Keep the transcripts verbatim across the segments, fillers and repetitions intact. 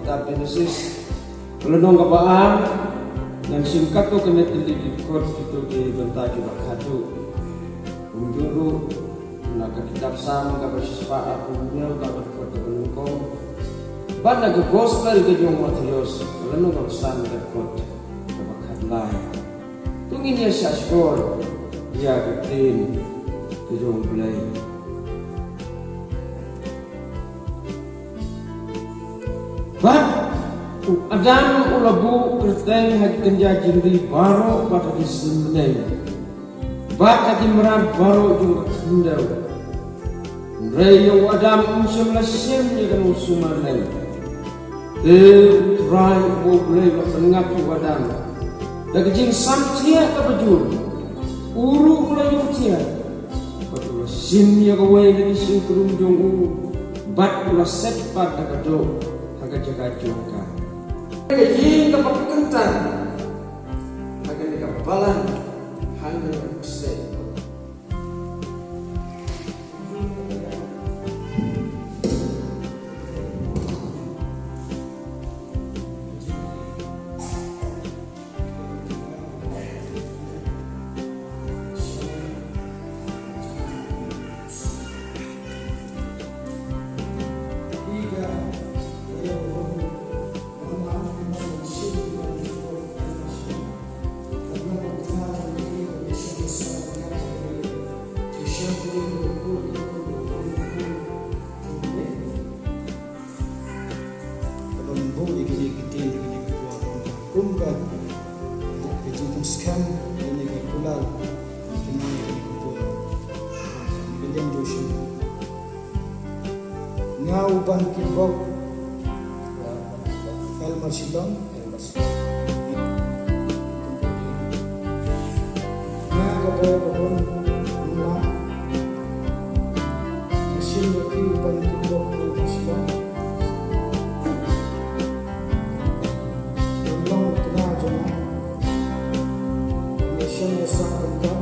Genesis, lynnong kaba ar, ngan shim katto katne tylli ki dkhot, kito ki bynta kiba khatduh. Kumjuh ruh na ka kitab Salm kaba shispah arphew hynñiew, ka dkhot kaba nyngkong. Bad na ka Gospel ka jong u Mathaios, lynnong kaba san, ka dkhot kaba khatlai. To ngin ïa shahshkor ïa ka ktien ka jong U Blei. Bad u Adam u la buh kyrteng ha ki kynja jingri baroh bad ha ki snem bneng, bad ha ki mrad baroh jong ka khyndew. Hynrei ïa u Adam um shym la shim ïa kano sumar lem. Te U Trai uba U Blei u la pyngngad ïa u Adam da ka jingsam thiah kaba jur. U ruh u la ïohthiah bad u la shim ïa kawei na ki shynrun jong u, bad u la set pat da ka doh ha ka jaka jong ka. Ka ïing kaba kynta ha kane ka balang hangne ha Kseh. Kaba mynta ïa kine ki ktien, ïa kine ki por, kum ka, ka jingpynskhem, ïa kine ki kular, ïa kine ki por. Ka liang Joshua. Nga u ban kimbok Elmer Shillong. Nga ka bor ka bun, nga shim ïa ki u ban kimbok Elmer Shillong. Ka long kna jong nga. Nga shim ïa sa ka bynta.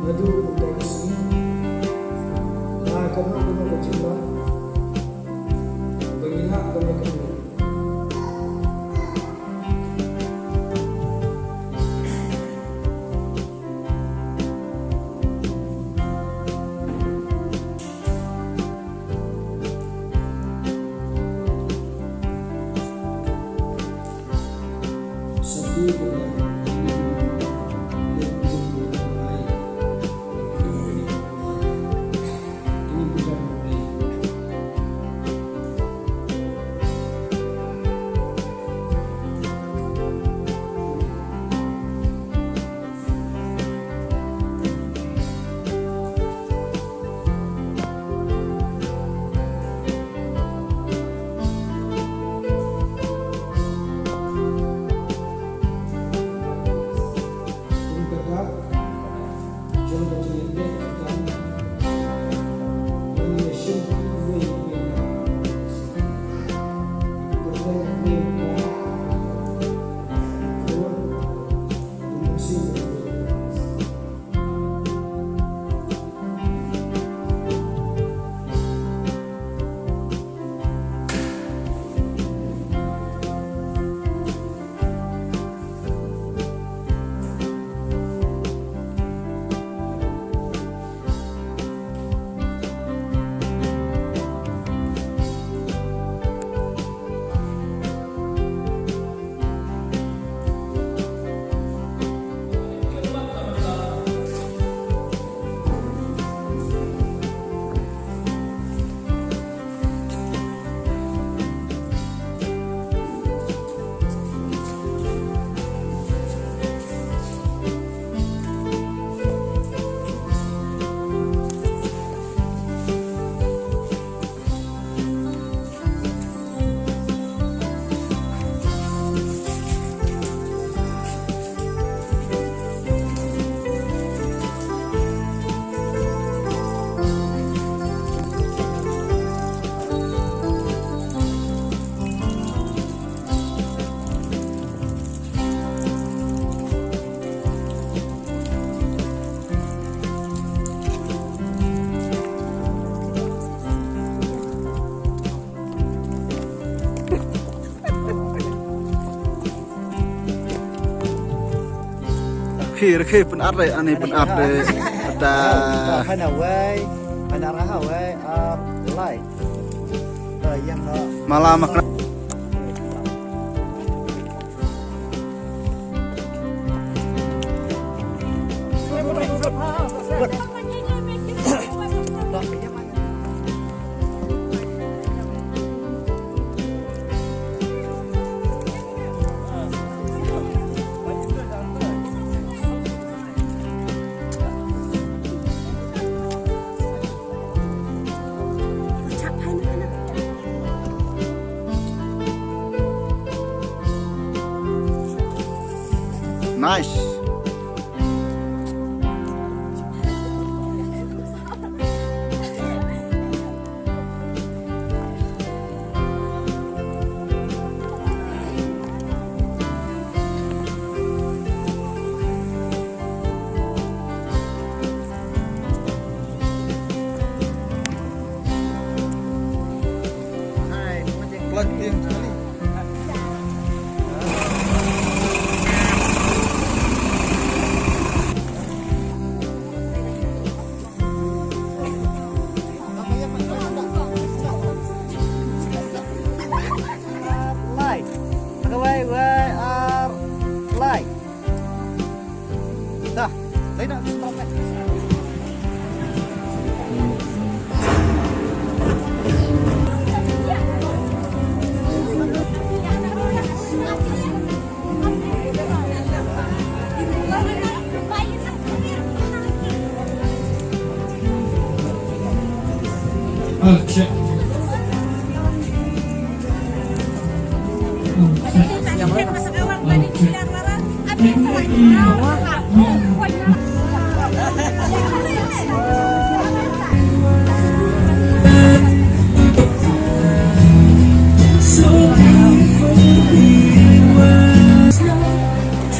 Naduh mynta ka sngi, na kano kano ka jylla, ba ngi hap ban ïa kynduh. Rkhe, rkhe pynat re, ani pynat re. Ta. Hana wei, hana raha wei, ar lai. Ta yang na. Mala makna. Nice. Lai. Wei, wei, ar, lai. Dah, saya nak. Oh, check. Oh, check. Oh, check.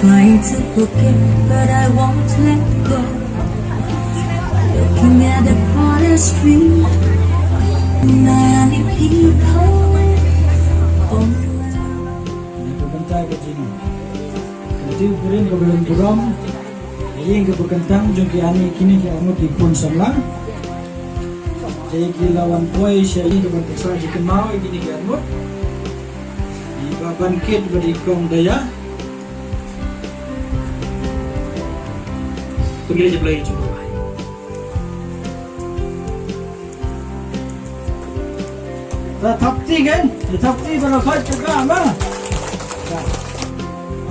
Trying to forget, but I won't let go. Looking at the corner street, many people. Oh, well. Ngi ka bynta ka jingim. Ka jingim ka ba long burom. Ïing ka ba kyntang jong ki ani kine ki arngut ki khun samla. Te ki la wan poi sha ïing ka ban pynshai jingkynmaw ïa kine ki arngut. Ïa ba ban kit ba dei kong Daya. Pynleit ïa Blei jong u. Ta thap ti kan, ta thap ti ba la khot ka ma. Ta.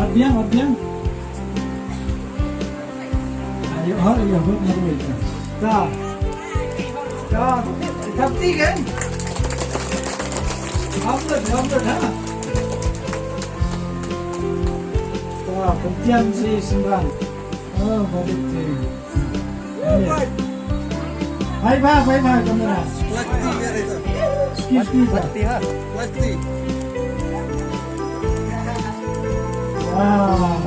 Ot biang, ot biang. Ayo, ha, ayo, hot na ruh ta. Ta. Ta. Ta thap ti kan. Hap lut, hap lut, ha. Ta, pyntiam shi synran. Oh, ba dei te. Bye bye, bye bye, camera. Excuse me, sir. Wow.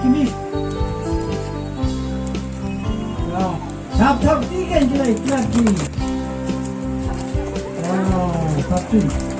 Kini. Wow. Thap, thap, tiga, tiga, tiga. Wow, satu.